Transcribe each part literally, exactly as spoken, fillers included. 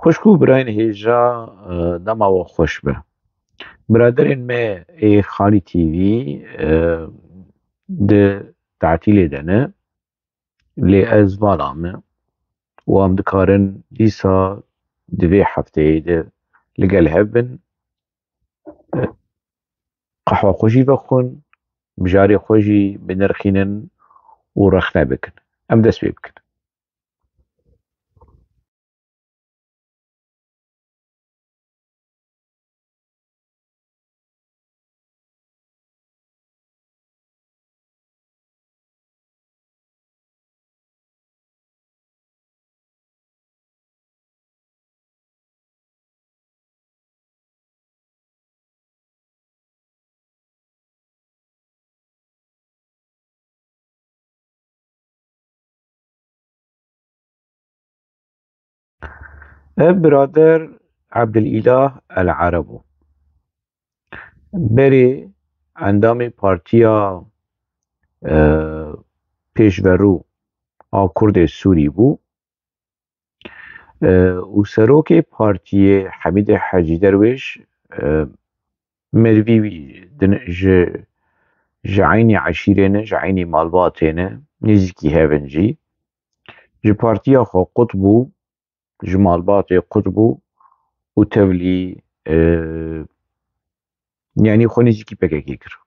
Xwişk û birayên hêja, e, dema we xweş be. Biraderên me ê Xalî T V, e, di tatîlê de ne, lê ez vala me û em dikarin dîsa di vê hefteyê de li gel hev bin, e, qehwa xwe jî vexwin, mijarê xwe jî binirxînin û rexne bikin. Em dest pê bikin. Ev birader Ebdilîlah El Erebo. Berê endamê partiya, e, pêşverû a Kurdê Sûrî bû. E, û serokê partiyê Hemîdê Hecî Derwêş, e, merivî wî din ji, ji eynî eşîrê ne, ji eynî malbatê ne, nêzîkî hev in jî. Ji partiya xwe qut bû, ji malbatê qut bû û tevlî, e, yanî xwe nêzîkî P K K kir.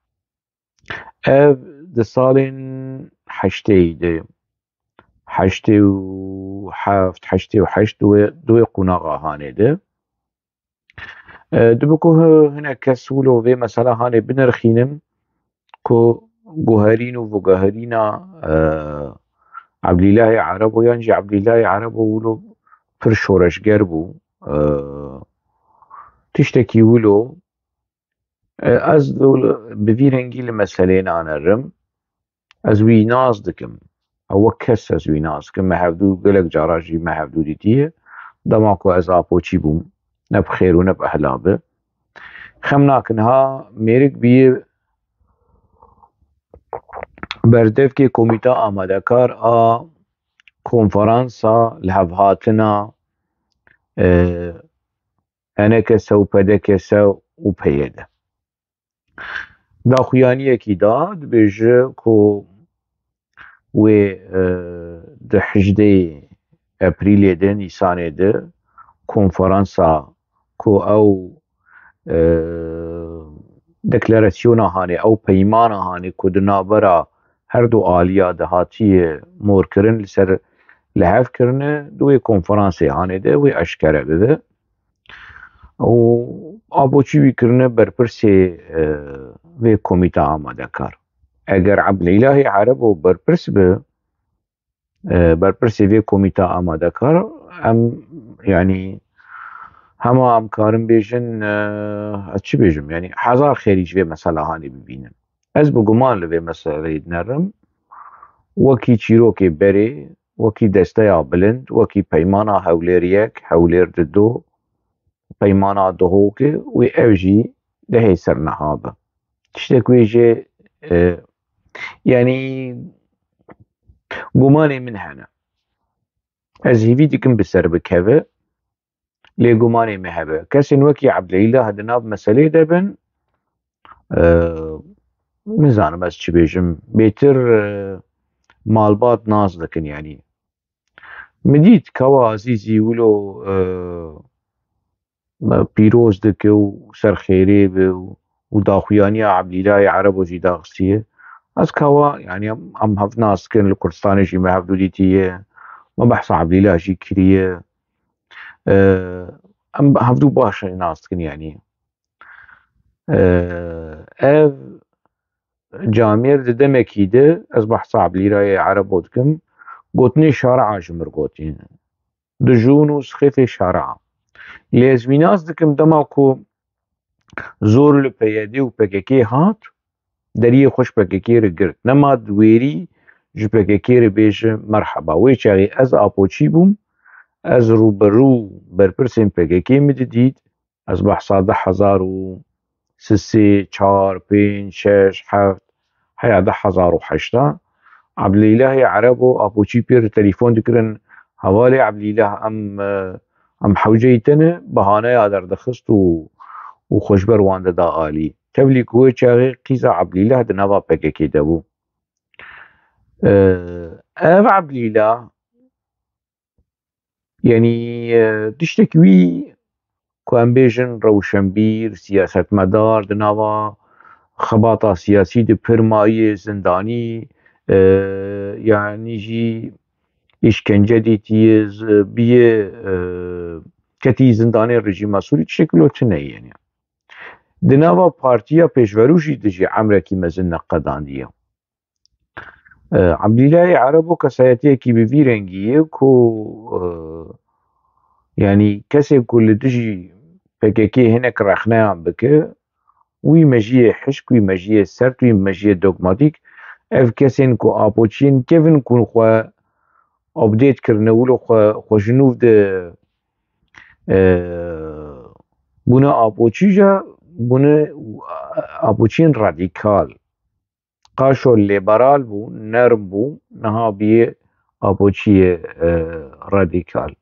Ev di salên heştê de, heştê û heft, heştê û heşt di wê, di wê qonaxa hanê de. E, dibe ku hi-, hinek kes wilo vê mesela hanê binirxînin ku guherîn û veguherîna, e, Ebdîlahê Erebo yan jî Ebdîlahê Erebo wilo pir şoreşger bû. E, tiştekî wilo, e, ez bi vî rengî li meseleyê nanerim. Ez wî nas dikim. Ew wek kes ez wî nas dikim. Me hevdû gelek cara jî me hevdû dîtiye. Dema ku ez Apoçî bûm, ne bi xêr û ne bi ehla bi. Xem nakin ha mêrik bîye berdevkê komîta amadekar a konferansa lihevhatina, e, H N K S û P D K S û P Y D. Daxuyaniyekî da, dibêje ku wê, e, di hejdê Eprîlê de, Nîsanê de, konferansa ku ew, e, deklarasyona hanê, ew peymana hanê ku di navbera her du aliya de hatiye morkirin, li ser li hev kirine, di wê konferansê hanê de wê eşkere bibe. û Apoçî wî kirine berpirsê, e, vê komîta amadekar. Eger Ebdîlahê Erebo berpirs bi, e, berpirsê vê komîta amadekar, em, yanî, hema em karin bêjin, e, ez çi bêjim, yanî, hezar xêrî ji vê mesela hanê bibînin. Ez bi guman li vê meseleyê dinerim. Wekî çîrokê berê, wekî desteya bilind, wekî peymana Hewlêr yek, Hewlêr dido, peymana Duhokê wê ev jî dehê ser niha be. Tiştek wê jê, e, yanî gumanê min hene. Ez hêvî dikim bi ser bikeve. Lê gumanê me hebe. Kesên wekî Ebdîlah di nav meselê de bin, e, nizanim ez çi bêjim, bêtir, e, malbat nas dikin, yanî. Min dît Kawa Azîzî wilo, e, me pîroz dike û ser xêrê be û, û daxuyaniya Ebdîlahê Erebo jî daxistiye. Ez Kawa, yanî em, em hev nas dikin, li Kurdistanê jî me hevdû dîtiye. Me behsa Ebdîlah jî kiriye. E, em hevdû baş nas dikin, yanî. E, ev camêr di demekî de, ez behsa Ebdîlahê Erebo dikim, gotinê şaria ji mir gotîn. Dijûn û sixêfê şaria. Lê ez wî nas dikim dema ku zor li P Y D û P K K hat, deriyê xwe ji P K K re girt. Nema di wêrî ji P K K re bêje merheba. Wê çaxê ez Apoçî bûm, ez rûberû berpirsên P K K min didît, ez behsa du hezar û sê, çar, pênc, şeş, heft, heya du hezar û heşt a. Ebdîlahê Erebo Apoçî pê re telefon dikirin, hevalê Ebdîlah em, e, Em hewceyî tene bahaneya derdixist û, û xwe ji ber wan dida alî. Tevlî ku wê çaxê qîza Ebdîleh di nava P K K de bû. Ev Ebdîleh, yanî, tiştek wî ku em bêjin rewşenbîr, siyasetmedar di nava xebata siyasî de pir mayî, zindanî, yanî jî îşkence dîtiye, bîye, ketî zindanê rejîma Sûrî, tiştek wilo tune ye, yanî. Di nava partiya pêşverû jî de jî emrekî mezin neqedandiye. Ebdîlahê Erebo kesayetiyekî bi vî rengî ye ku, yanî kesê ku li dijî P K K hinek rexneyan bike, wî mejiyê hişk, wî mejiyê sert, wî mejiyê dogmatîk, ev kesên ku Apoçiyên kevin ku xwe update kirine, wilo xwe, xwe ji nû de, e, bûne Apoçî, ja bûne Apoçiyên radîkal. Qaşo lîberal bû, nerm bû, niha bîye Apoçiyê, e, radîkal.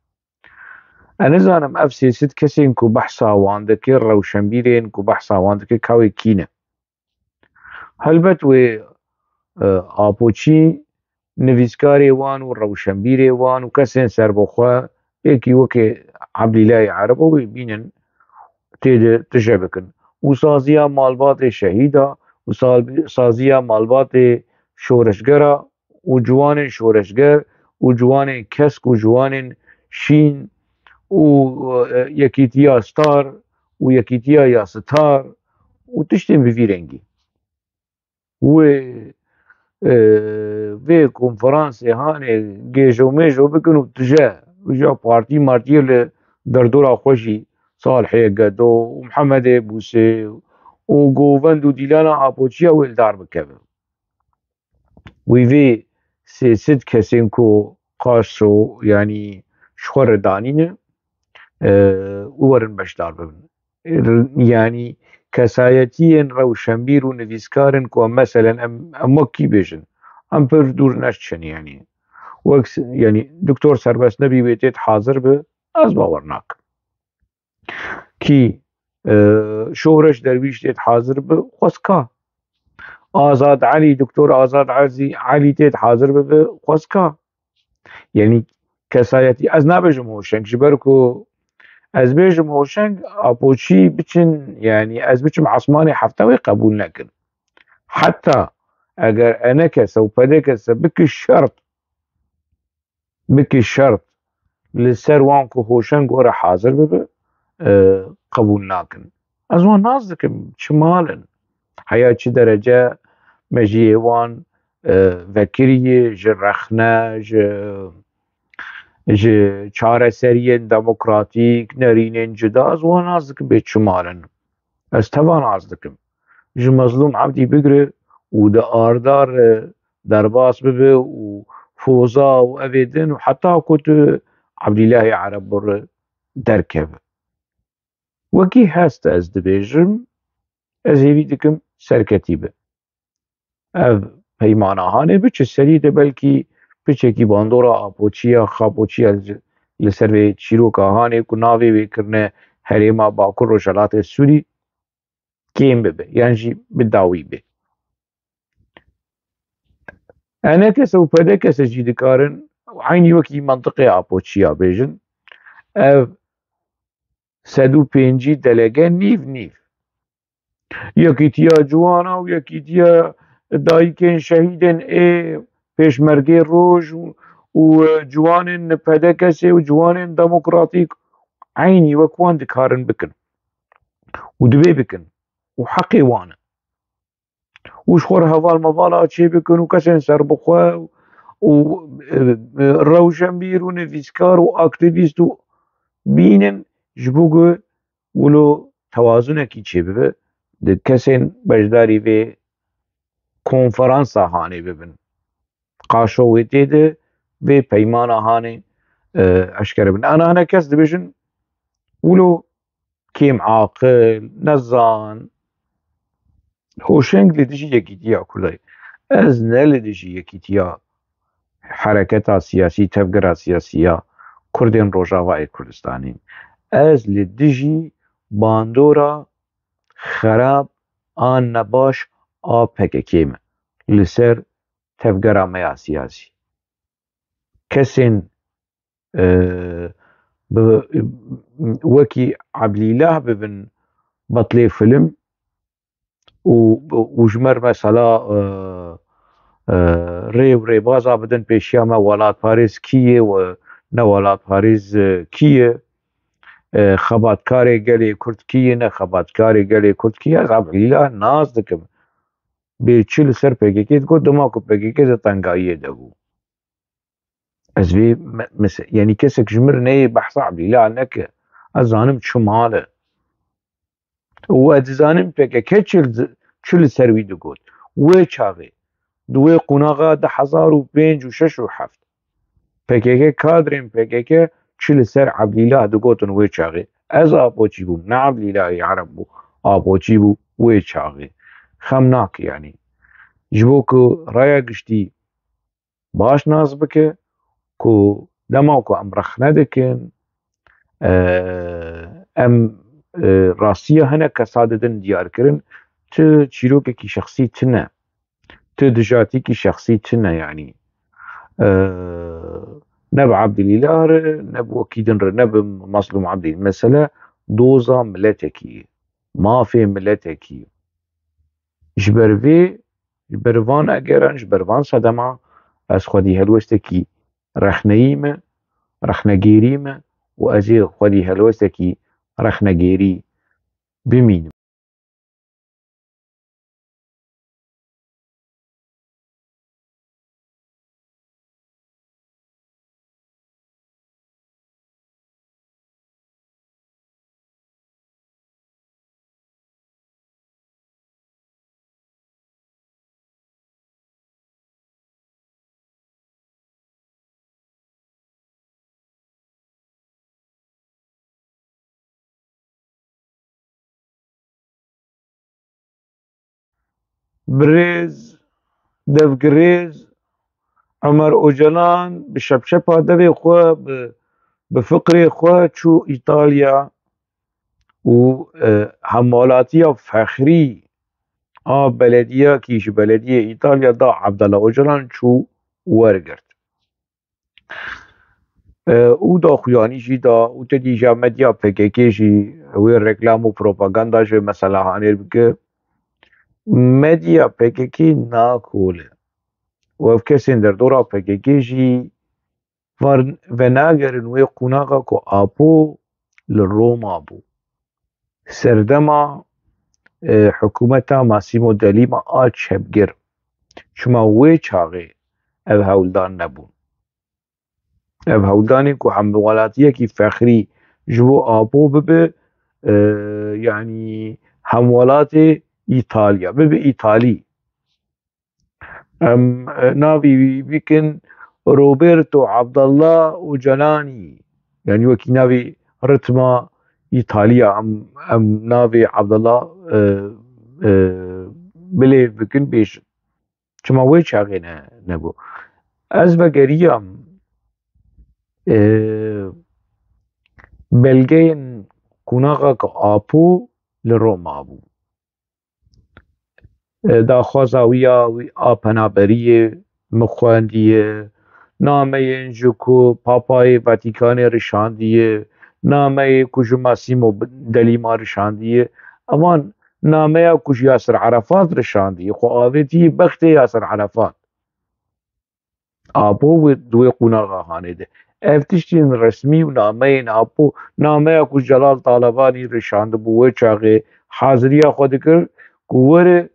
Ez nizanim ev sê sed kesên ku behsa wan dike, rewşenbîrên ku behsa wan dike, ka wê kî ne. Helbet wê, e, Apoçî nivîskarê wan û rewşenbîrê wan û kesên serbixwe êkî wekê Ebdîlahê Erebo wê bînin, tê de tije bikin. Û saziya malbatê şehîda û sal-, saziya malbatê şoreşgera û ciwanên şoreşger û ciwanên kesk û ciwanên şîn û, e, yekîtiya star û yekîtiya ya star û tiştên bi vî rengî. Wê, e, vê konferansê hanê gêjo mêjo bikin û tije, ja partî martiyê li derdora xwe jî Salihê Gedo û Mihemedê Bûsê û govend û dîlana Apoçiya wê li dar bikeve. Wî vê sê sed kesên ku Qaşo, yanî, ji xwe re danîne, e, û werin beşdar bibin. Yanî kesayetiyên rewşenbîr û nivîskar in ku em, meselen, em, em wek kî bêjin? Em pir dûr neçin, yanî. Wek s-, yanî, Doktor Serbest Nebî wê têt hazir bi, ez bawer nakim. Kî, e, Şoreş Derwîş têt hazir bi, xwezka. Azad Elî, Doktor Azad Elî, Elî têt hazir bibe, xwezka. Yanî kesayetî, ez nabêjim hoşeng, ji ber ku ez bêjim hoşeng, Apoçî biçin, yanî ez biçim esmanê hefta wê qebûl nekin. Heta eger E N K S û P D K S biki şert, biki şert li ser wan ku hoşeng were hazir bibe, e, qebûl nakin. Ez wan nas dikim, çi mal in. Heya çi derece mejiyê wan, e, vekiriyê ji rexne, ji, ji çareseriyên demokratîk, nerînên cuda, ez wan nas dikim bê çi mal in. Ez teva nas dikim. Ji Mezlûm Ebdî bigire û di Arda re derbas bibe û Foza û evê din û heta ku tu Ebdîlahê Erebo re derkeve. Wekî hest ez dibêjim, ez hêvî dikim serketî be. Ev peymana hanê biçe serî de, belkî piçekî bandora Apoçiya, Xapoçiya li, li ser vê çîroka hanê ku navê wê kirine Herêma Bakur Rojhelatê Sûrî, kêm bibe, yan jî bi dawî be. E N K S û P D K S jî dikarin eynî wekî mentiqê Apoçiya bêjin. Ev sed û pêncî delege nîv nîv. Yekîtiya ciwana û yekîtiya dayikên şehîdên ê pêşmergê roj û, û ciwanên P D K S û ciwanên demokratîk eynî wek wan dikarin bikin. Û divê bikin. Û heqê wan e. Û ji xwe re heval mevala çê bikin û kesên serbixwe û, e, e, rewşenbîr û nivîskar û aktîvîst û bînin, ji bo ku wilo tewazunekî çêbibe, di kesên beşdarî vê konferansa hanê bibin. Qaşo wê tê de vê peymana hanê, e, eşkere bin. Ana hinek kes dibêjin, wilo kêm aqil, nezan. Hoşeng li dijî yekîtiya Kurda ye. Ez ne li dijî yekîtiya hereketa siyasî, tevgera siyasî ya Kurdên Rojavayê Kurdistanê. Ez li dijî bandora xerab an nebaş a P K K me li ser tevgera me ya siyasî. Kesên, e, bi, wekî Ebdîlah bibin betlê film û, û ji me re mesela, e, e, rê û rêbaza bidin pêşiya me, welatparêz kî ye û ne welatparêz, e, kî ye, e, xebatkarê gelê Kurd kî ye, ne xebatkarê gelê Kurd kî ye. Ez Ebdîlah nas dikim. Bê çi li ser P K K digot, dema ku P K K di tengayiyê de bû. Ez vê me-, mese-, yanî kesek ji min re neyê behsa Ebdîla neke. Ez zanim çi mal e. Û ez dizanim P K K çi li, çi li ser wî digot. Wê çaxê, di wê qonaxa du hezar û pênc û şeş û heft, P K K, kadrên P K K çi li ser Ebdîla digotin wê çaxê. Ez apoçî bûm, ne Ebdîlahî Ereb bû, apoçî bû wê çaxê. Xem nake yanî. Ji bo ku raya giştî baş nas bike ku dema ku em rexne dikin, e, em, e, rastiya hinek kesa didin diyarkirin, tu çîrokekî şexsî tune, tu dijatîkî şexsî tune, yanî, e, ne bi Ebdîlîla re, ne bi wekî din re, ne bi Mazlûm Ebdî. Mesele doza miletekî ye, mafê miletekî ye. Ji ber vê, ji ber van egeran, ji ber van sedema ez xwedî helwestekî rexneyî me, rexnegêrî me û ez ê xwedî helwestekî rexnegêrî bimînim. Birêz, devgirêz Omer Ocalan bi şepşepa devê xwe, bi, bi fikrê xwe çû Îtalya û, e, hemwelatîya fexrî a belediyekî ji belediyê Îtalya da Abdullah Ocalan, çû wergirt. E, û daxuyanî jî da û te dî ja medya P K K jî wê reklam û propaganda ji wê mesela hanêr bike. Medya P K K nakole. Û ev kesên derdora P K K jî var-, venagerin wê qonaxa ku Apo li Roma bû. Serdema, e, hikûmeta Massimo D'Alema a çepgir. Çima wê çaxê ev hewldan nebûn. Ev hewldanên ku hemwelatiyekî fexrî ji bo Apo bibe, e, yanî hemwelatê Îtalya, bibe Îtalî. Em, e, navê wî bikin Roberto Abdallah Ocalanî. Yanî wekî navê ritma Îtalya em, em navê Abdallah, e, e, bilêv bikin, bêjin. Çima wê çaxê ne, nebû? Ez vegeriyam, e, belgeyên qonaxa ku Apo li Roma bû. E, daxwaza wî ya, wî a penaberiyê min xwendiye, nameyên ji ku Papayê Vatîkanê rişandiye, nameyê ku ji Massimo D'Alema rişandiye, evan nameya ku ji Yasir Arafat rişandiye, xwe avêtiyê bextê Yasir Arafat. Apo wê, di wê qonaxa hanê de. Ev tiştên resmî û nameyên Apo, nameya ku Celal Talebanî rişandibû wê çaxê, haziriya xwe dikir ku were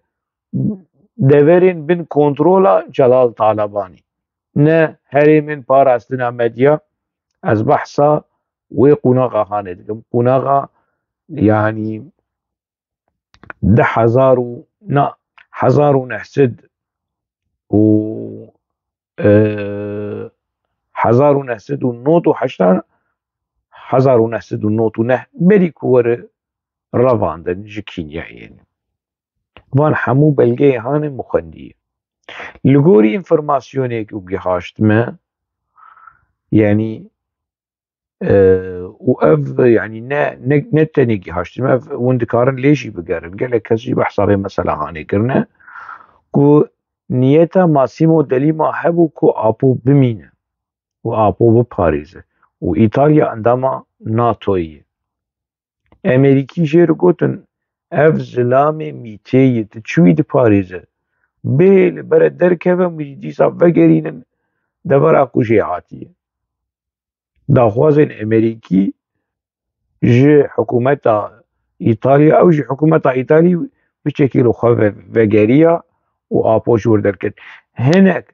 deverên bin kontrola Celal Talebanî. Ne herêmên parastina medya, ez behsa wê qonaxa hanê dikim. Qonaxa, yanî, di hezar û, na, hezar û neh sed û, e, hezar û neh sed û nod û heşt, hezar û neh sed û nod û neh, berî ku were revandin ji Kînyayê. Van hemû belgeyê hanê min xwendiye. Li gorî înformasyonê ku gihaşt me, yanî E, û ev, yanî ne, ne, ne tenê gihaştin, ev hûn dikarin lê jî bigerin. Gelek kes jî behsa vê mesela hanê kirine ku niyeta Massimo D'Alema hebû ku Apo bimîne û Apo biparêze. Û Îtalya endama NATOyê ye. Emerîkî jê re gotin, ev zilamê mîtê ye, tu çi wî diparêze? Bê li bere derkeve, wî dîsa vegerînin devera ku jê hatiye. Daxwazên Emerîkî ji hikûmeta Îtalya, ew jî hikûmeta Îtalî piçekî li xwe ve-, vegeriya û Apo ji wir derket. Hinek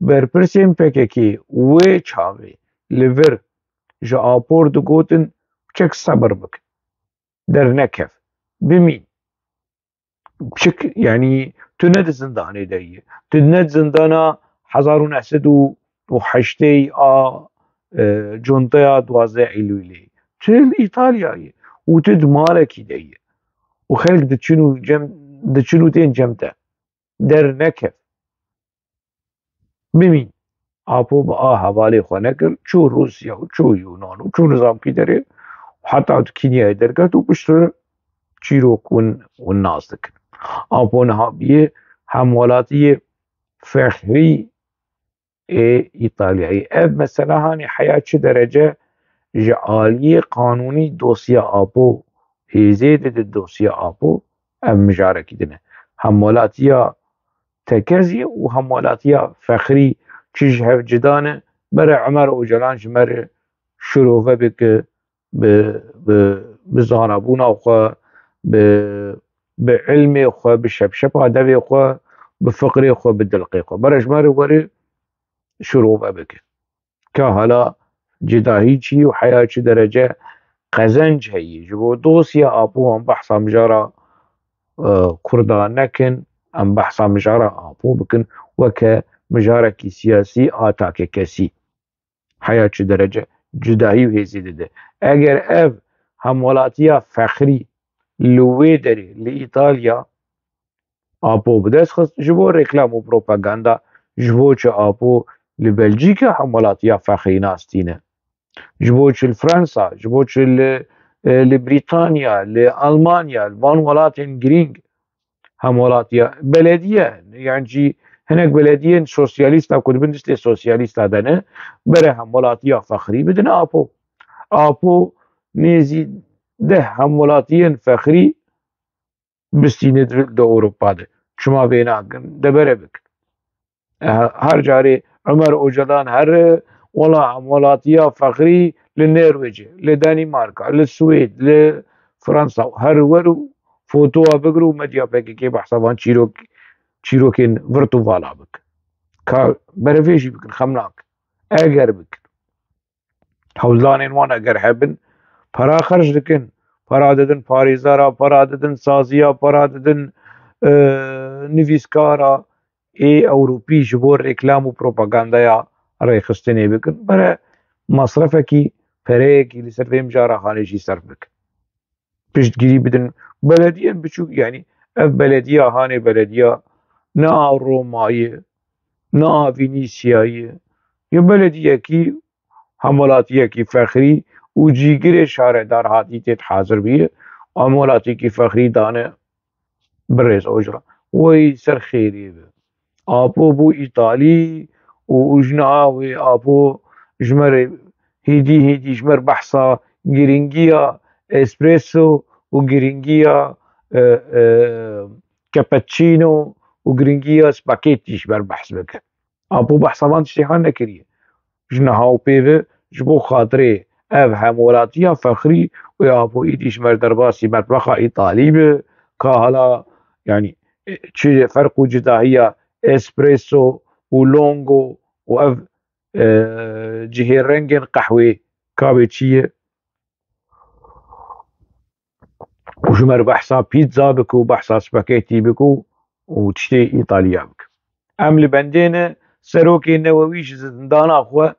berpirsên P K K wê çaxê li vir ji Apo re digotin, piçek sebir bike, dernekev, bimîn. Çik, yanî tu ne di zindanê de yî. Tu ne di zindana hezar û neh sed û heştê a, e, conteya duwazdeh Eylûlê. Tu li Îtalyayê û tu di malekî de yî. Û xelk diçin û cem, diçin û tên cem te. Dernekev. Bimîn. Apo bi a hevalê xwe nekir, çû Rûsya û çû Yûnan û çû nizam kî derê, heta tu Kînyayê derket û piştre çîrok win, win nas dikin. Apo niha bîye hemwelatiyê fexrî ê Îtalyayê. Ev mesela hanê heya çi derece ji aliyê qanûnî dosya Apo, hêzê dide dosya Apo, ev mijarekî din e. Hemwelatiya tekezî û hemwelatiya fexrî çi ji hev cida ne, bere Ömer Ocalan ji me re şirove bike, bi, bi, bi zanabûna xwe, bi, bi ilmê xwe, bi şepşepa devê xwe, bi fikrê xwe, bi dilqê xwe. Bere ji me re were şirove bike. Ka hala cudahî çi û heya çi derece qezenc heyî. Ji bo dosya Apo em behsa mijara, e, Kurda nekin, em behsa mijara Apo bikin weke mijarekî siyasî a takekesî. Heya çi derece cudahî û hêzî dide. Eger ev hemwelatiya fexrî li wê derê li Îtalya Apo bi dest xist, ji bo reklam û propaganda, ji bo çi Apo li Belcîka hemwelatiya fexrî nas tîne? Ji bo çi li Fransa, ji bo çi li, e, li Brîtanya, li Almanya, li van welatên girîng hemwelatiya belediye, yan jî hinek belediyên sosyalîsta ku dibin distê sosyalîsta de ne, bere hemwelatiya fexrî bidin Apo. Apo nêzî deh hemwelatiyên fexrî bistîne di, di Ewropa de. Çima vê nakin? Debere bikin. E, her carê Ömer Ocalan here, wela hemwelatiya fexrî li Norwêcê, li Danîmarka, li Swêd, li Fransa, her wer û fotoya bigir û medya P K K behsa van çîrok, çîrokên virt û vala bik. Ka berevê jî bikin, xem nakin. Eger bikin. Hewldanên wan eger hebin, para xerc dikin. Para didin parêzara, para didin saziya, para didin, e, nivîskara. Ê Ewropî ji bo reklam û propagandaya rêxistinê bikin. Bere masrefekî, pereyekî li ser vê mijara hanê jî serf bikin. Piştgirî bidin belediyên biçûk, yanî ev belediya hanê belediya ne a Romayê, ne a Vînîsyayê, ya belediyekî hemwelatiyekî fexrî û cîgirê şaredar hatî têt hazir bûye, hemwelatiyekî fexrî dane birêz Ocalan. Wey ser xêrê be. Apo bû Îtalî û, û ji niha wê Apo ji me re hêdî hêdî ji me re behsa girîngiya espresso û girîngiya, e, e, cappuccino û girîngiya spaghetti ji me re behs bike. Apo behsa van tiştê han nekiriye. Ji niha û pê ve ji bo xatirê ev hemwelatiya fexrî û ya Apo êdî ji me re derbasî metbexa Îtalî be, ka hala, yanî, e, çi ferq û cudahiya espresso û longo û ev, e, cihê rengên qehwê kavê çi ye? Û ji me re behsa pîtza bike û behsa spaghetti bike û, û tiştê Îtalya bike. Em li bendê ne, serokê newewî ji zindana xwe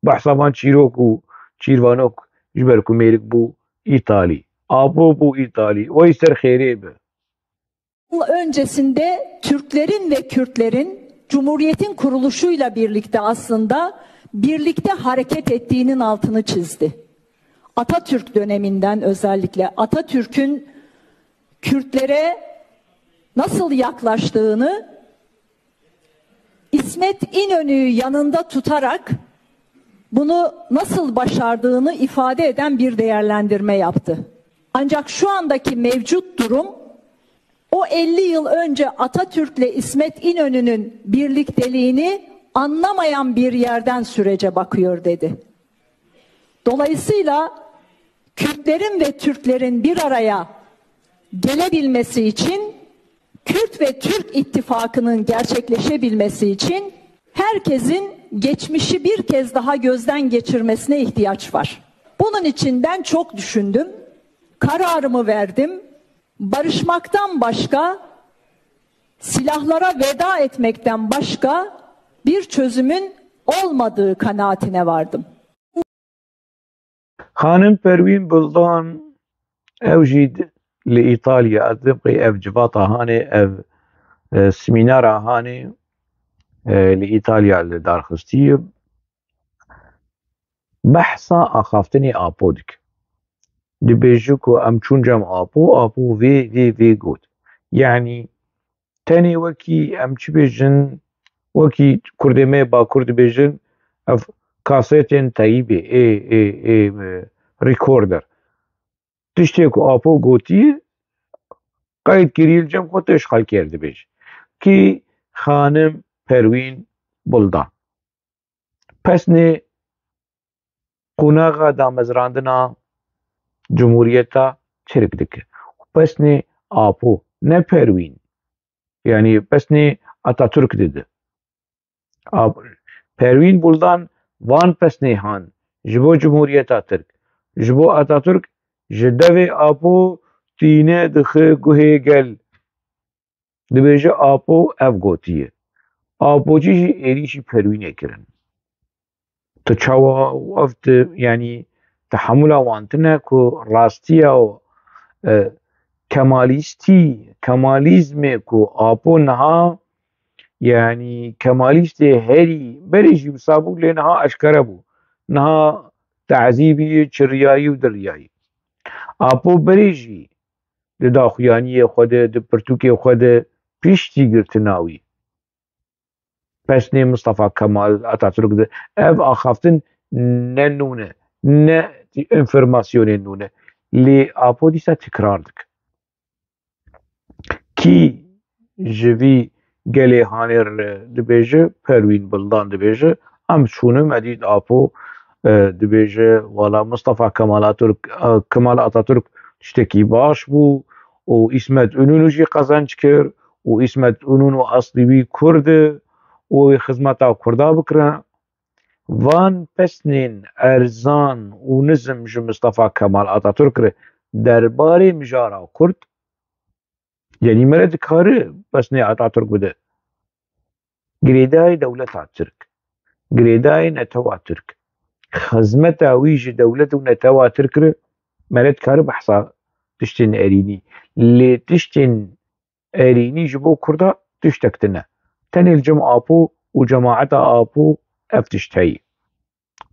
behsa van çîrok û çîrvanok ji ber ku mêrik bû Îtalî. Apo bû Îtalî. Wey ser xêrê be. Yıl öncesinde Türklerin ve Kürtlerin Cumhuriyetin kuruluşuyla birlikte aslında birlikte hareket ettiğinin altını çizdi. Atatürk döneminden özellikle Atatürk'ün Kürtlere nasıl yaklaştığını, İsmet İnönü'yü yanında tutarak bunu nasıl başardığını ifade eden bir değerlendirme yaptı. Ancak şu andaki mevcut durum o elli yıl önce Atatürk'le İsmet İnönü'nün birlikteliğini anlamayan bir yerden sürece bakıyor dedi. Dolayısıyla Kürtlerin ve Türklerin bir araya gelebilmesi için, Kürt ve Türk ittifakının gerçekleşebilmesi için herkesin geçmişi bir kez daha gözden geçirmesine ihtiyaç var. Bunun için ben çok düşündüm, kararımı verdim. Barışmaktan başka, silahlara veda etmekten başka bir çözümün olmadığı kanaatine vardım. Xanim Perwîn Buldan, ew jî d-, li Îtalya, ez dibêm qey ev civata hanê, ev, e, semînara hanê, e, li Îtalya li dar xistiye. Behsa axaftinê Apo dike. Dibêje ku em çûn cem Apo, Apo vê, vê, vê got. Yanî tenê wekî em çi bêjin, wekî kurdê me Bakur dibêjin, ev kasetên teyîbê, ê, ê, ê, e, recorder. Tiştê ku Apo gotiye, qeyd kiriye li cem xwe tê ji xelkê re dibêje. Kî? Xanim Perwîn Buldan. Pesnê qonaxa damezrandina Cumhuriyeta Tirk dike. Pesnê Apo, ne Perwîn. Yanî pesnê Atatürk dide. Ap-, Perwîn Buldan van pesnê han ji bo Cumhuriyeta Tirk. Ji bo Atatürk ji devê Apo tîne dixe guhê gel. Dibêje Apo ev gotiye. Apoçî jî êrîşî Perwînê kirin. Tu çawa û ev tu, yanî, tehemula wan tune ku rastiya û, e, kemalîstî, kemalîzmê ku Apo niha, yanî, kemalîstê herî berê jî wisa bû, lê niha eşkere bû. Niha tezîbî, çiriyayî û diriyayî. Apo berê jî di daxuyaniyê xwe de, di pirtûkê xwe de piştî girtina wî pesnê Mustafa Kemal Atatürk de. Ev axaftin ne nû ne, ne înformasyonên nû ne. Lê Apo dîsa tikrar dike. Kî ji vî gelê hanê re dibêje, Perwîn Buldan dibêje, em çûne me dît Apo, e, dibêje, wala Mustafa Kemal Atatürk, e, Kemal Atatürk tiştekî baş bû û Îsmet Înonû jî qezenc kir û Îsmet Înonû eslî wî Kurd e û wê xizmeta Kurda bikire. Van pesnên erzan û nizm ji Mustafa Kemal Atatürk re derbarê mijara Kurd, yanî me re dikare pesnê Atatürk bide. Girêdayê dewleta Tirk, girêdayê netewa Tirk, xizmeta wî ji dewlet û netewa Tirk re me re dikare behsa tiştên erînî. Lê tiştên erînî ji bo Kurda tiştek tune. Tenê li cem Apo û cemaeta Apo ev tişt heye.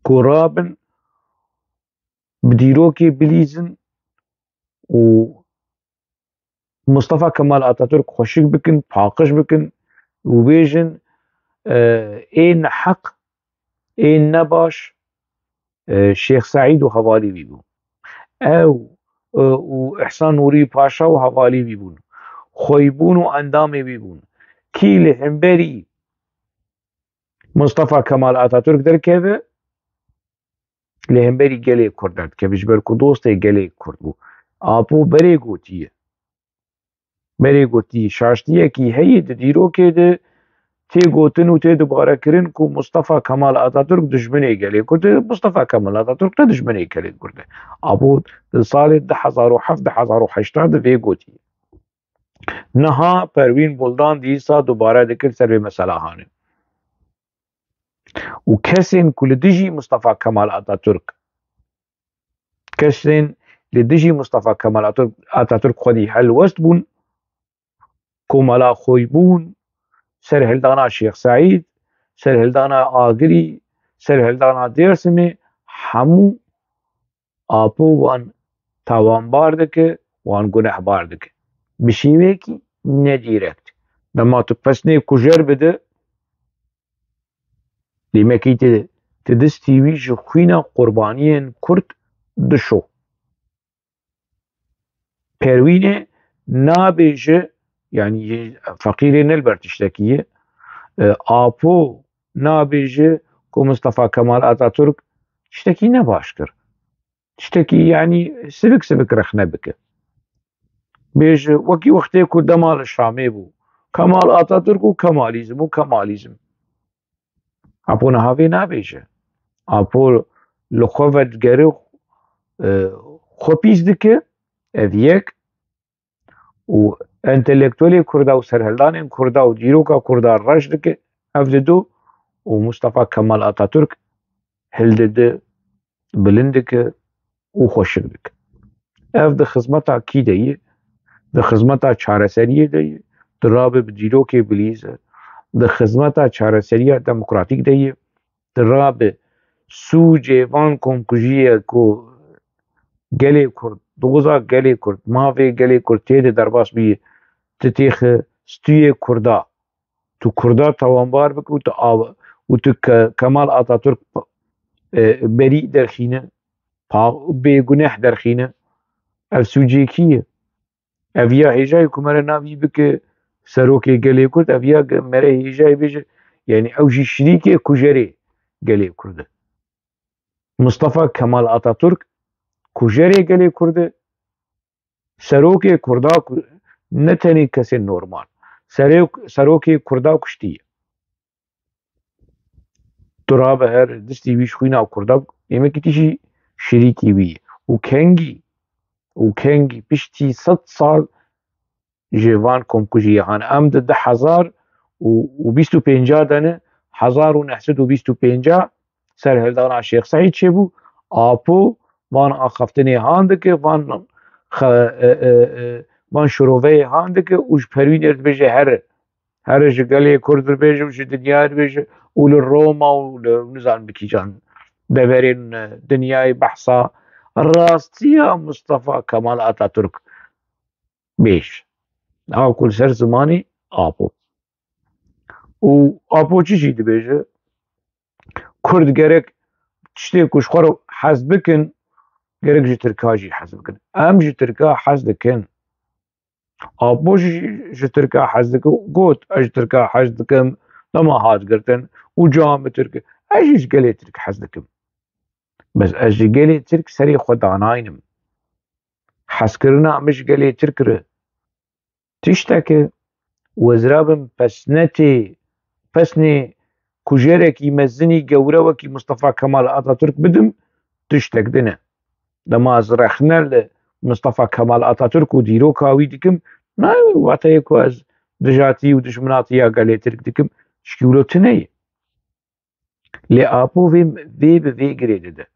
Ku rabin bi dîrokê bilîzin û Mustafa Kemal Atatürk xweşik bikin, paqij bikin û bêjin, e, ê neheq, ê nebaş, e, Şêx Seîd û hevalî wî bûn. Ew, e, û Îhsan Nûrî Paşa û hevalî wî bûn. Xweybûn û endamê wî bûn. Kî li hemberî Mustafa Kemal Atatürk derkeve, li hemberî gelê Kurd derdikeve, ji ber ku dostê gelê Kurd bû. Apo berê gotiye. Berê gotî, şaştiyekî heye di dîrokê de tê gotin û tê dubare kirin ku Mustafa Kemal Atatürk dijminê gelê Kurd e. Mustafa Kemal Atatürk ne dijminê gelê Kurd e. Apo di salê du hezar û heft, du hezar û heşt de vê gotiye. Niha Perwîn Buldan dîsa dubare dikir ser vê mesela hanê. Û kesên ku li dijî Mustafa Kemal Atatürk, kesên li dijî Mustafa Kemal Atatürk, Atatürk xwedî helwest bûn, Komela Xoybûn, serhildana Şêx Seîd, serhildana Agirî, serhildana Dêrsimê, hemû Apo wan tawanbar dike, wan gunehbar dike. Bi şêweyekî nedîrekt. Dema tu pesnê kujer bide, demekî tu, tu destî wî ji xwîna qurbaniyên Kurd dişo. Perwînê nabêje, yanî feqîrê ne li ber tiştekî ye. E, Apo nabêje ku Mustafa Kemal Atatürk tiştekî ne baş kir. Tiştekî, yanî sivik sivik rexne bike. Bêje, wekî wextê ku dema li Şamê bû. Kemal Atatürk û Kemalizm û Kemalizm. Apo niha vê nabêje. Apo li xwe vedigere, e, xwe pîs dike, ev yek, û entelektuelê Kurda û serhildanên Kurda û dîroka Kurda reş dike, ev dido, û Mustafa Kemal Atatürk hildide, bilind dike û xweşik dike. Ev di xizmeta kî de ye? Di xizmeta çareseriyê de ye, dirabe bi dîrokê bilîze, di xizmeta çareseriya demokratîk de ye, dirabe sûcê van komkujiyê ku gelê Kurd, doza gelê Kurd, mavê gelê Kurd tê de derbas bîye, tu têxe stûyê Kurda, tu Kurda tawanbar bike û tu av-, û tu ke-, Kemal Atatürk, e, berî derxîne, pa-, bêguneh derxîne. Ev sûcê kî ye? Ev ya hêjayê ku mere navî bike serokê gelê Kurd, ev ya ge-, mere hêjayê bêje, yanî ew jî şirîkê kujerê gelê Kurd e. Mustafa Kemal Atatürk kujerê gelê Kurd e. Serokê Kurda ku-, ne tenê kesên normal. Serê-, serokê Kurda kuştiye. Tu rabe her distî wî ji xwîna Kurda, yemekî tî jî şirîkî wî ye. Û kengî, û kengî piştî sed sal ji van komkujiyê han. Em di du hezar û bîst û pênca de ne, hezar û neh sed û bîst û pênca serhildana Şêx Seîd çêbû. Apo van axaftinê han dike, van xe-, e, e, e, van şiroveyê han dike û ji Perwînê re dibêje here. Here ji gelê Kurd re bêje û ji dinyayê re bêje û li Roma û li nizanim bi kîjan deverên, e, dinyayê behsa rastiya Mustafa Kemal Atatürk bêj. Ew ku li ser zimanê Apo. Û Apo çi jî dibêje? Kurd gerek tiştê ku ji xwe re hez bikin, gerek ji Tirka jî hez bikin. Em ji Tirka hez dikin. Apo jî ji Tirka hez dike, got, ez ji Tirka hez dikim, dema hat girtin û cihê min Tirk e. Ez jî ji gelê Tirk hez dikim. Bes ez ji gelê Tirk serê xwe danaynim. Hezkirina min ji gelê Tirk re tiştek e, û ez rabim pesnetê, pesnê kujerekî mezinî gewre wekî Mustafa Kemal Atatürk bidim, tiştek din e. Dema ez rexne li Mustafa Kemal Atatürk û dîroka wî dikim, nayê wateyê ku ez dijatî û dijminatiya gelê Tirk dikim, şikî wilo tune ye. Lê Apo vê, vê bi vê girê dide.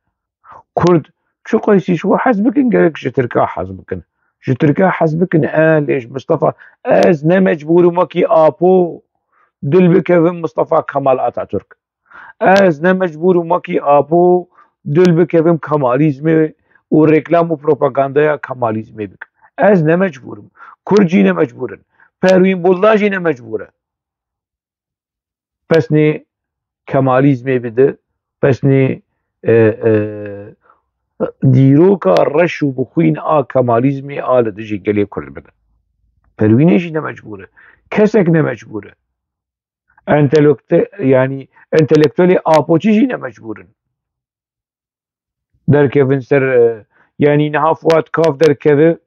Kurd çi qeysî ji we hez bikin, gerek ji Tirka hez bikin. Ji Tirka hez bikin, e, lê ji Mustafa, ez ne mecbûr im wekî Apo dil bikevim Mustafa Kemal Atatürk. Ez ne mecbûr im wekî Apo dil bikevim Kemalîzmê û reklam û propagandaya Kemalîzmê bikim. Ez ne mecbûr im. Kurd jî ne mecbûr in. Perwîn Buldan jî ne mecbûr e. Pesnê Kemalîzmê bide, pesnê, e, e, dîroka reş û bixwîn a Kemalîzmê a li dijî gelê Kurd bide. Perwînê jî ne mecbûr e. Kesek ne mecbûr e. Entelekte-, yanî entelektuelê Apoçî jî ne mecbûr in derkevin ser, e, yanî niha Fuat Kaf derkeve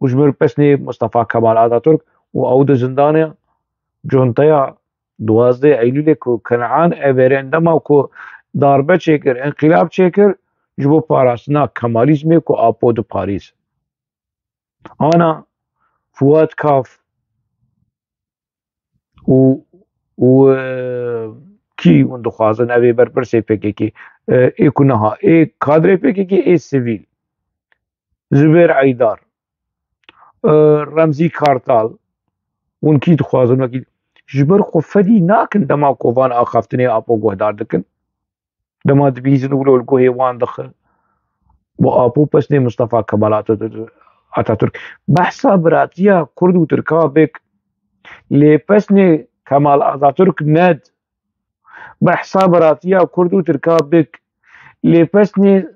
û ji mir pesnê Mustafa Kemal Atatürk û ew di zindanê, conteya duwazdeh Eylûlê ku Kenan Everen dema ku darbe çêkir, înqilab çêkir, ji bo parastina Kemalîzmê ku Apo diparêz. Ana Fuat Kaf û, û, e, kî hûn dixwazin ev ê berpirsê P K K, e, ê ku niha ê kadrê P K K, ê sivîl, Zubêr Eydar, e, Remzî Kartal, hûn kî dixwazin wekî ji ber xwe fedî nakin dema ku van axaftinê Apo guhdar dikin. Dema dibîzin wilo li guhê wan dixe. Bo Apo pesnê Mustafa Kemal Atatürk, Atatürk. Behsa biratiya Kurd û Tirka bik, lê pesnê Kemal Atatürk ned. Behsa biratiya Kurd û Tirka bik, lê pesnê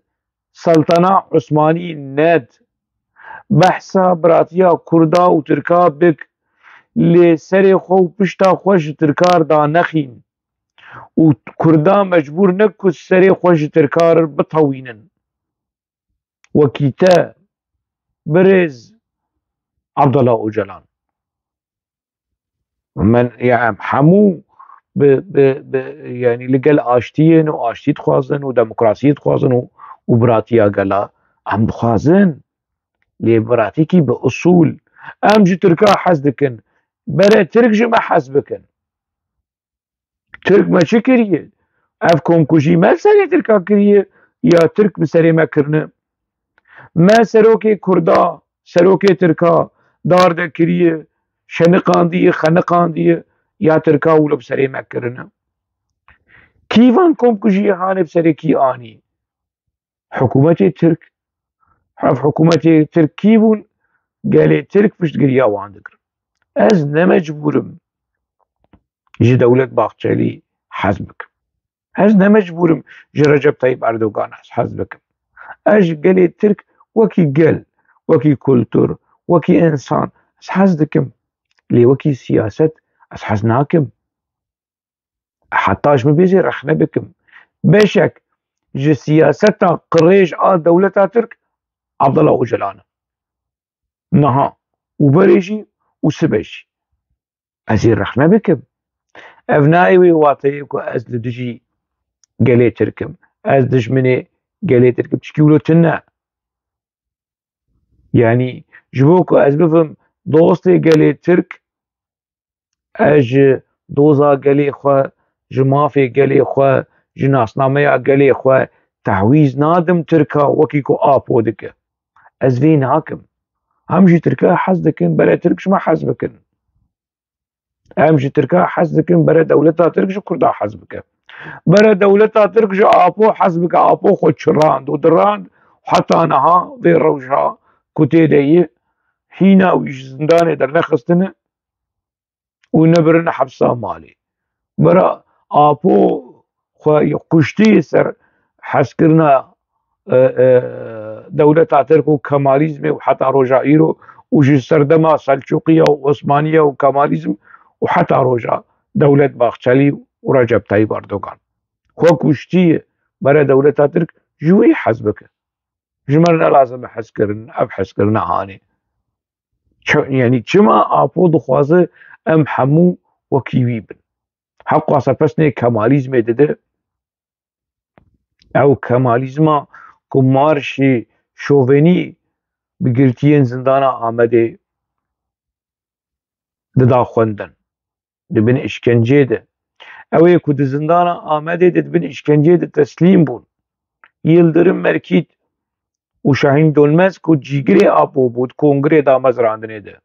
Seltana Osmanî ned. Behsa biratiya Kurda û Tirka bik, lê serê xwe û pişta xwe ji Tirkar danexîn. Û Kurda mecbûr ne ku serê xwe ji Tirkar bitewînin. Wekî te, birêz Abdullah Ocalan. Min, ya, em hemû bi, bi, bi, yanî li gel aştiyên û aştî dixwazin û demokrasiyê dixwazin û, û biratiya gela em dixwazin. Lê biratikî bi usul. Em ji Tirka hez dikin. Bere Tirk ji me hez bikin. Tirk me çi kiriye? Ev komkujî me serê Tirka kiriye ya Tirk bi serê me kirine? Me serokê Kurda, serokê Tirka darde kiriye, şeniqandiye, xeniqandiye ya Tirka wilo bi serê me kirine? Kî van komkujiyê hanê bi serê kî anî? Hikûmetê Tirk. Ev hikûmetê Tirk kî bûn? Gelê Tirk piştgiriya wan dikirin. Ez ne mecbûr im ji Dewlet Bahçelî hez bikim. Ez ne mecbûr im ji Recep Tayyip Erdogan hez, hez bikim. Ez ji gelê Tirk wekî gel, wekî kultur, wekî însan ez hez dikim. Lê wekî siyaset ez hez nakim. Heta ji min bê jî rexne bikim. Beşek ji siyaseta qirêj a dewleta Tirk Abdullah Ocalan e. Niha û berê jî û sibe jî. Ez ê rexne bikim. Ev nayê wê wateyê ku ez li dijî gelê Tirk im. Ez dijminê gelê Tirk im. Çikî wilo tune. Yanî ji bo ku ez bibim dostê gelê Tirk, ez ji doza gelê xwe, ji mafê gelê xwe, ji nasnameya gelê xwe tehwîz nadim Tirka wekî ku Apo dike. Ez vê nakim. Em ji Tirka hez dikin, bere Tirk ji me hez bikin. Em ji Tirka hez dikin, bere dewleta Tirk ji Kurda hez bike. Bere dewleta Tirk ji Apo hez bike, Apo xwe çirand û dirand, heta niha vê rewşa ku tê de ye, hîna wî ji zindanê dernexistine û nebirine hepsa malê. Bere Apo xwe kuştî ser hezkirina, e, e, dewleta Tirk û Kemalîzmê û heta roja îro û ji serdema Selçûqiya û Osmaniya û Kemalîzm û heta roja Dewlet Bahçelî û Recep Tayyip Erdogan. Xwe kuştî bere dewleta Tirk ji wî hez bike. Ji me re ne lazim e hezkirin, ev hezkirina hanê. Çi-, yanî çima Apo dixwaze em hemû wekî wî bin? Heqwasa pesnê Kemalîzmê dide. Ew Kemalîzma ku marşê şovenî bi girtiyên zindana Amedê dida xwendin, di bin îşkencê de. Ew ê ku di zindana Amedê de di bin îşkencê de teslîm bûn. Yildirim Merkît û Şahîn Donmez ku cîgirê Apo bû, di kongirê damezrandinê de.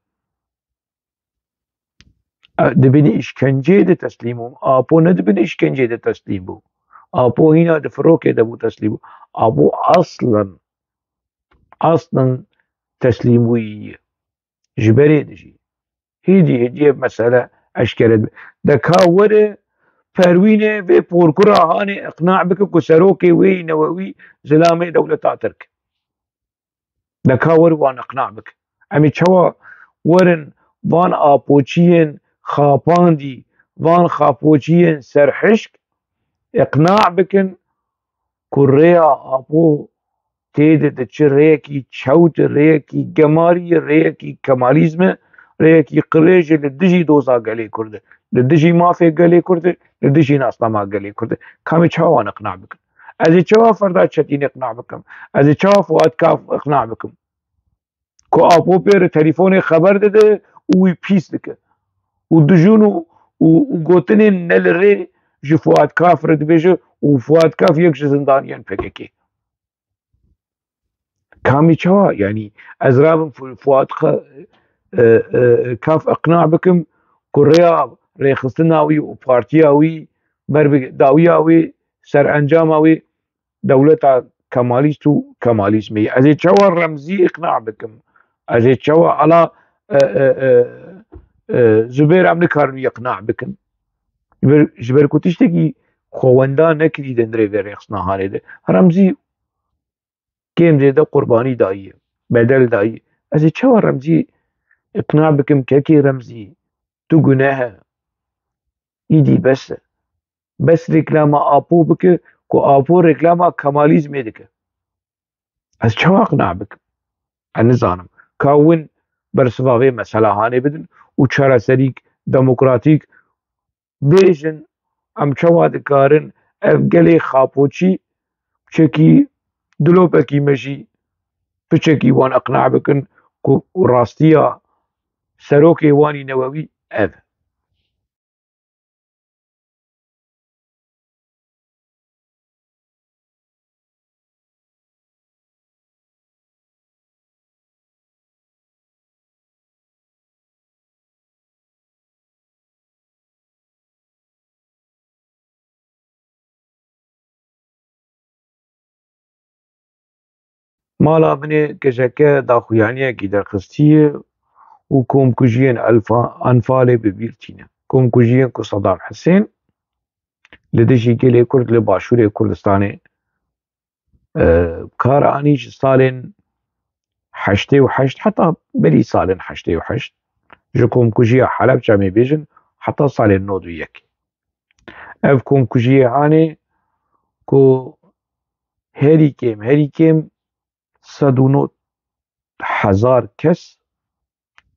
E, di bin îşkenceyê de teslîm bûn. Apo ne di bin îşkenceyê de teslîm bû. Apo hîna di firokê de bû teslîm bû. Apo aslen, aslen teslîmbûyî ye. Ji berê dijî. Hêdî hêdî ev mesele eşkere dibe. De ka were Perwînê vê porkura hanê iqna bike ku serokê wê yî newewî zilamê dewleta Tirk. De ka wer wan iqna bike. Em ê çawa werin van apoçiyên xapandî, van xapoçiyên serhişk iqna bikin ku rêya Apo tê de diçe rêyekî çewt e, rêyekî gemarî ye, rêyekî Kemalîzm e, rêyekî qirêj e li dijî doza gelê Kurd e, li dijî mafê gelê Kurd e, li dijî nasnama gelê Kurd e. Ka em ê çawa wan iqna bikin? Ez ê çawa Ferda Çetînê iqna bikim? Ez ê çawa Fuat Kaf iqna bikim? Ku Apo pê re telîfonê xeber dide û wî pîs dike. Û dijûn û, û, û gotinên ne li rê ji Fuat Kaf re dibêje û Fuat Kaf yek ji zindaniyên P K K. Ka em ê çawa? Yanî ez rabim Fu-, Fuat Xa-, e, e, Kaf iqna bikim ku rêya rêxistina wî û partiya wî ber bi dawiya wî, serencama wî dewleta Kemalîst û Kemalîzmê ye. Ez ê çawa Remzî îqna bikim? Ez ê çawa ala, e, e, e, e, Zubêr em nikarin wî îqna bikin? Ji ber, ji ber ku tiştekî xwe wenda nekirî di hundirê vê rêxistina hanê de. Remzî kêm zêde qurbanî dayî, bedel dayî. Ez ê çawa Remzî îqna bikim? Kekê Remzî, tu guneh e. Îdî bes e. Bes reklama Apo bike, ku Apo reklama Kemalîzmê dike. Ez çawa qina bikim? Ez nizanim. Ka win bersiva vê mesela hanê bidin û çareserîk demokratîk bêjin, em çawa dikarin ev gelê xapoçî piçekî dilopekî me jî piçekî wan iqna bikin ku rastiya serokê wan î newewî ev e. Mala min ê kejeke daxuyaniyekî derxistiye û komkujiyên Elfa-, Enfalê bi bîr tîne. Komkujiyên ku Sedam Hisên li dijî gelê Kurd li Başûrê Kurdistanê, e, kar anî ji salên heştê û heşt, heta berî salên heştê û heşt, ji komkujiya Helebçe em ê bêjin, heta salên nod û yek. Ev komkujiyê hanê ku herî kêm, herî kêm sed û nod hezar kes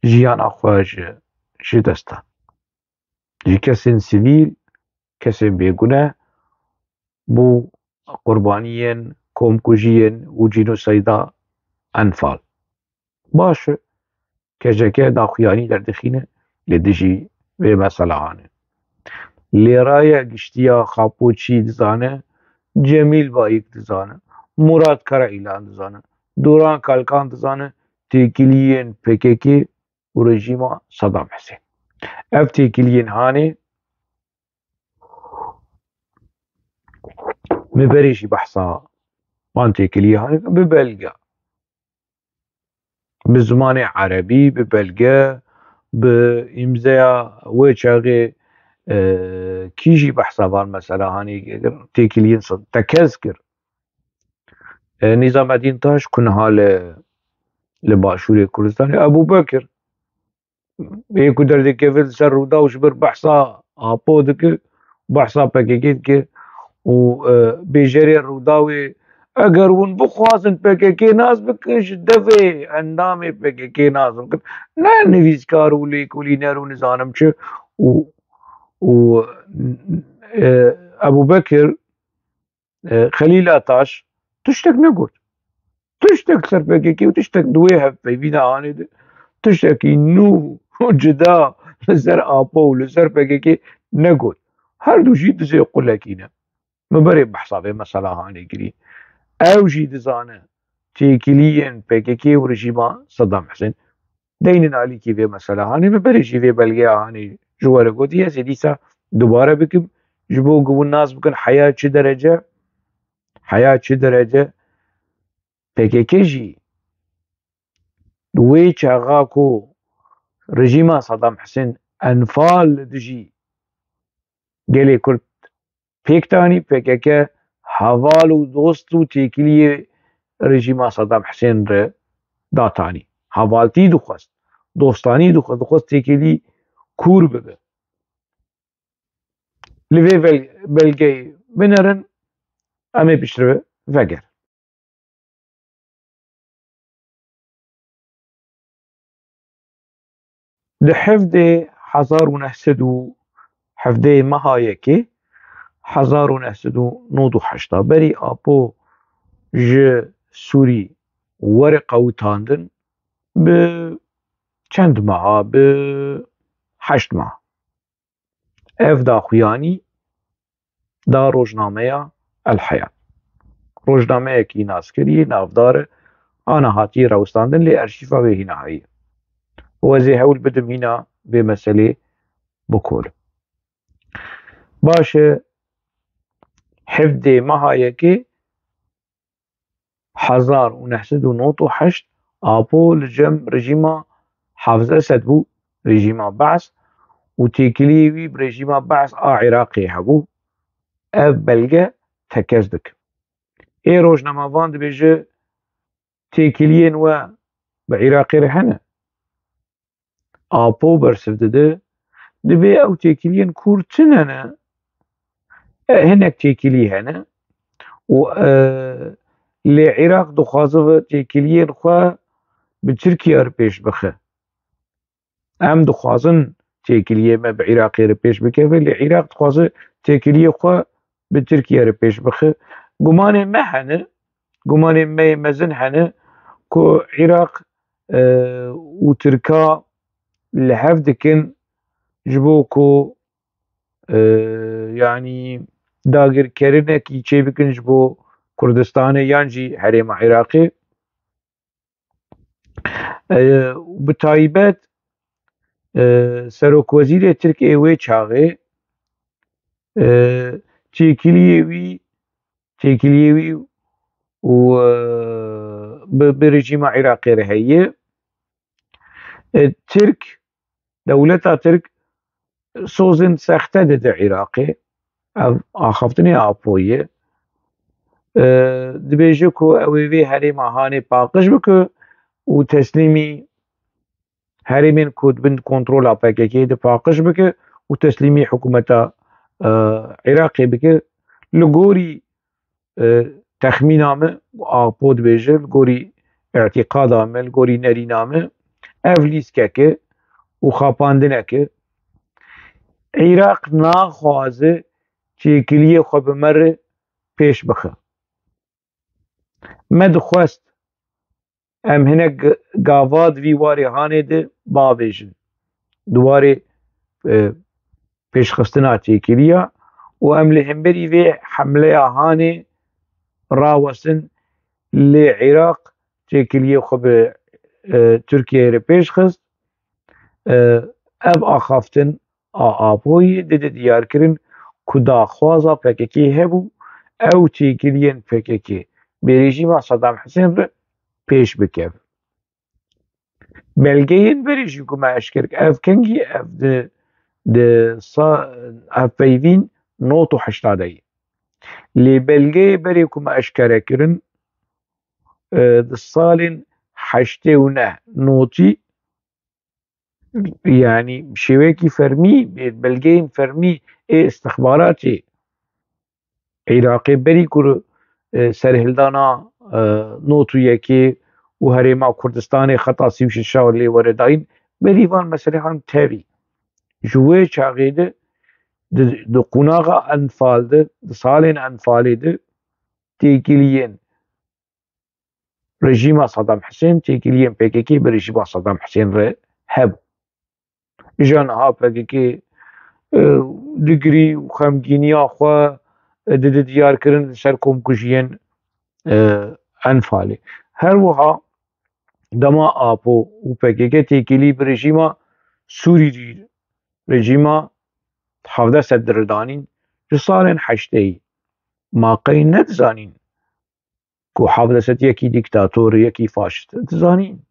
jiyana xwe ji, ji dest dan. Ji kesên sivîl, kesên bêgune bû qurbaniyên komkujiyên û cînoseyda Enfal. Baş e, kejeke daxuyanî derdixîne li dijî vê mesela hanê. Lê raya giştiya Xapoçî dizane, Cemîl Bayik dizane, Murat Karaîlan dizane, Duran Kalkan dizane, têkiliyên P K K û rejîma Sedam Hisên. Ev têkiliyên hanê, min berê jî behsa van têkiliyê hanê bi belge, bi zimanê erebî, bi belge, bi îmzeya wê çaxê, e, kî jî behsa van mesela hanê kir, têkiliyên se-, tekez kir. E, Nîzamedîn Taş ku niha li, li Başûrê Kurdistanê, Ebû Bekir, ê ku derdikeve li ser Rûdaw ji ber behsa Apo dike, behsa P K K dike û, e, bêjerê Rûdawê, eger hûn bixwazin P K K nas bikin, ji devê endamê P K K nas bikin. Ne nivîskar û lêkolîner û nizanim çi û, û, e, Ebû Bekir, e, Xelîla Taş tiştek negot. Tiştek ser P K K û tiştek di wê hevpeyvîna hanê de, tiştekî nû û cida li ser Apo û li ser P K K negot. Her du jî dizê qulekî ne. Min berê behsa vê mesela hanê kirî. Ew jî dizane têkiliyên P K K û rejîma Sedam Hisên. Deynin alîkî vê mesela hanê, min berê jî vê belgeya hanê ji we re gotî, ez ê dîsa dubare bikim, ji bo ku hûn nas bikin heya çi derece, heya çi derece P K K jî wê çaxa ku rejîma Sedam Hisên Enfal li dijî gelê Kurd pêk tanî, P K K heval û dost û têkiliyê rejîma Sedam Hisên re datanî. Hevaltî dixwest, dostanî dixwest, dixwest têkilî kûr bibe. Li vê vel-, belgeyê binerin, em ê piştre vegerin. Di hevdê hezar û neh sed û hevdê meha yekê hezar û neh sed û nod û heşt a berî Apo ji Sûrî were qewitandin, bi çend meha, bi heşt meha. Ev daxuyanî da rojnameya El Heyat. Rojnameyekî naskirî, navdar e, ana hatiye rewistandin, lê arşîfa wê hîna heye. Û ez ê hewl bidim hîna vê meselê bikolim. Baş e, hevdê meha yekê hezar û neh sed û nod û heşt Apo li cem rejîma Hafez Esed bû, rejîma Be's, û têkiliyê wî bi rejîma Be's a Iraqê hebû. Ev belge tekez dike. Ê rojnamevan dibêje têkiliyên we bi Iraqê re hene. Apo bersiv dide, dibê ew têkiliyên kûr tune ne. E, hinek têkilî hene û, e, lê Iraq dixwaze ve têkiliyên xwe bi Tirkiye re pêş bixe. Em dixwazin têkiliyê me bi Iraqê re pêş bikeve, lê Iraq dixwaze têkiliyê xwe bi Tirkiye re pêş bixe. Gumanê me hene, gumanê me yê mezin hene ku Iraq, e, û Tirka li hev dikin ji bo ku, e, yanî dagirkerinekî çêbikin ji bo Kurdistanê yan jî herêma Iraqê. E, bi taybet, e, serokwezîrê Tirk ê wê çaxê, e, têkiliyê wî, têkiliyê wî û, e, bi, bi rejîma Iraqê re heye. E, Tirk, dewleta Tirk sozên sexte dide Iraqê. Ev axaftinê Apoyê. E, dibêje ku ew ê vê herêma Hanê paqij bike û teslîmî herêmên ku di bin kontrola P K K de paqij bike û teslîmî hikûmeta, e, Iraqê bike. Li gorî, e, texmîna min, Apo dibêje, li gorî îtîqada min, li gorî nerîna min, ev lîstkeke û xapandineke. Iraq naxwaze têkiliyê xwe bi me re pêş bixe. Me dixwest em hinek g-, gava di vî warê Hanê de bavêjin. Di warê, e, pêşxistina têkiliya û em li hemberî vê hemleya Hanê rawestin, lê Iraq têkiliyê xwe bi, e, Tirkiyeyê re pêş xist. E, ev axaftin a Apoyê dide diyarkirin ku daxwaza P K K hebû, ew têkiliyên P K K bi rejîma Saddam Husên re pêş bikeve. Belgeyên berê jî ku me eşker, ev kengî, ev di, di sa-, ev peyvîn nod û heşta de ye. Lê belgeyê berê ku me eşkere kirin, e, di salên heştê û neh notî, yanî bi şêweyekî fermî, bi belgeyên fermî ê istixbaratê Iraqê berî ku, e, serhildana, e, nod û yekê û herêma Kurdistanê xeta sî û şeş lê were dayîn, berî van meselehan tevî. Ji wê çaxê de di, di qunaxa Enfal de, di salên Enfalê de têkiliyên rejîma Saddam Husên, têkiliyên P K K bi rejîma Saddam Husên re hebû. Îja niha P K K, e, digirî û xemgîniya xwe, e, dide diyarkirin li ser komkujiyên, e, Enfalê. Her wiha dema Apo û P K K têkilî bi rejîma Sûrî re, rejîma Hevdeh Sed re danîn, ji salên heşteyî ma qey nedizanîn ku Hevdeh Sed yekî dîktator, yekî faşîst e? Dizanîn.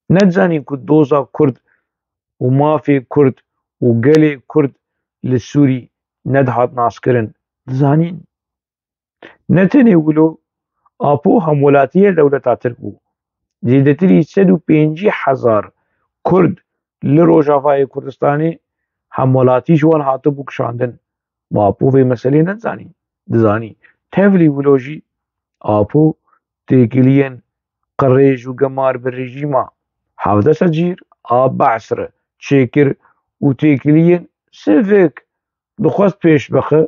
Nedizanîn ku doza Kurd û mafê Kurd û gelê Kurd li Sûrî nedihat naskirin? Dizanîn. Ne tenê wilo, Apo hemwelatiyê dewleta Tirk bû. Zêdetirî sed û pêncî hezar Kurd li Rojavayê Kurdistanê hemwelatî ji wan hatibû kişandin. Ma Apo vê meselê nedizanî? Dizanî. Tevlî wilo jî Apo têkiliyên qirêj û gemar bi rejîma Hevdeh Sed Cîr a Be's re çêkir û têkiliyên sivik dixwest pêş bixe,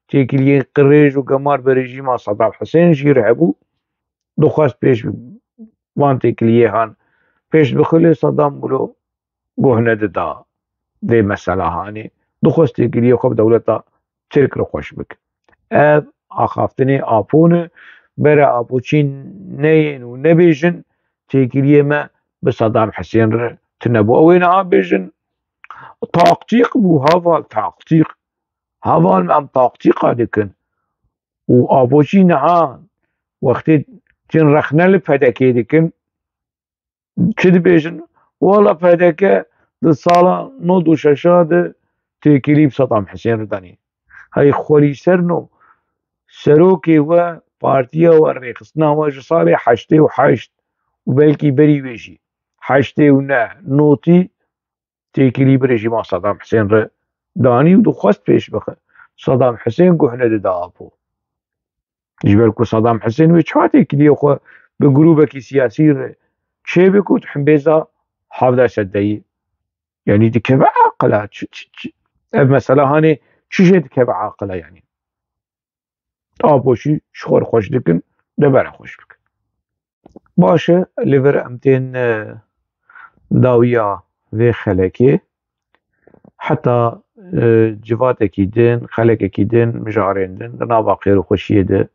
têkiliyên qirêj û gemar bi rejîma Sedam Hisên jî re hebû, dixwest pêş van têkiliyê han pêş bixe, lê Sedam wilo guh nedida vê mesela hanê, dixwest têkiliyê xwe bi dewleta Tirk re xweş bike. Ev axaftinê Apo ne, bere Apo çîn neyên û nebêjin, têkiliyê me bi Sedam Hisên re tune bû. Ew ê niha bêjin, taktîk bû, heval, taktîk. Heval, em taktîka dikin. Û Apo çî niha Wextê cin rexne li P D K dikin, çi dibêjin? Wala P D K di sala nod û şeşa de têkilî bi Sedam Hisên re danî. Hey xwelî ser no, serokê we, partiya we, rêxistina we ji salê heştê û heşt û belkî berî wê jî heştê û neh notî têkilî bi rejîma Sedam Hisên re danî û dixwest pêş bixe. Sedam Hisên guh nedida Apo. Ji ber ku Sedam Hisên wê çawa têkiliyê xwe bi grûbekî siyasî re çêbik û hembêza hevdeh sedeyî. Yanî dikeve aqila. Çi, çi, çi, ev mesela hanê çi jê dikeve aqila yanî. Apo jî ji xwe re xweş dikin, de bere xweş bikin. Baş e, li vir em tên, e, dawiya vê xelekê. Heta, e, civatekî din, xelekekî din, mijarên din, di nava xêr û xweşiyê de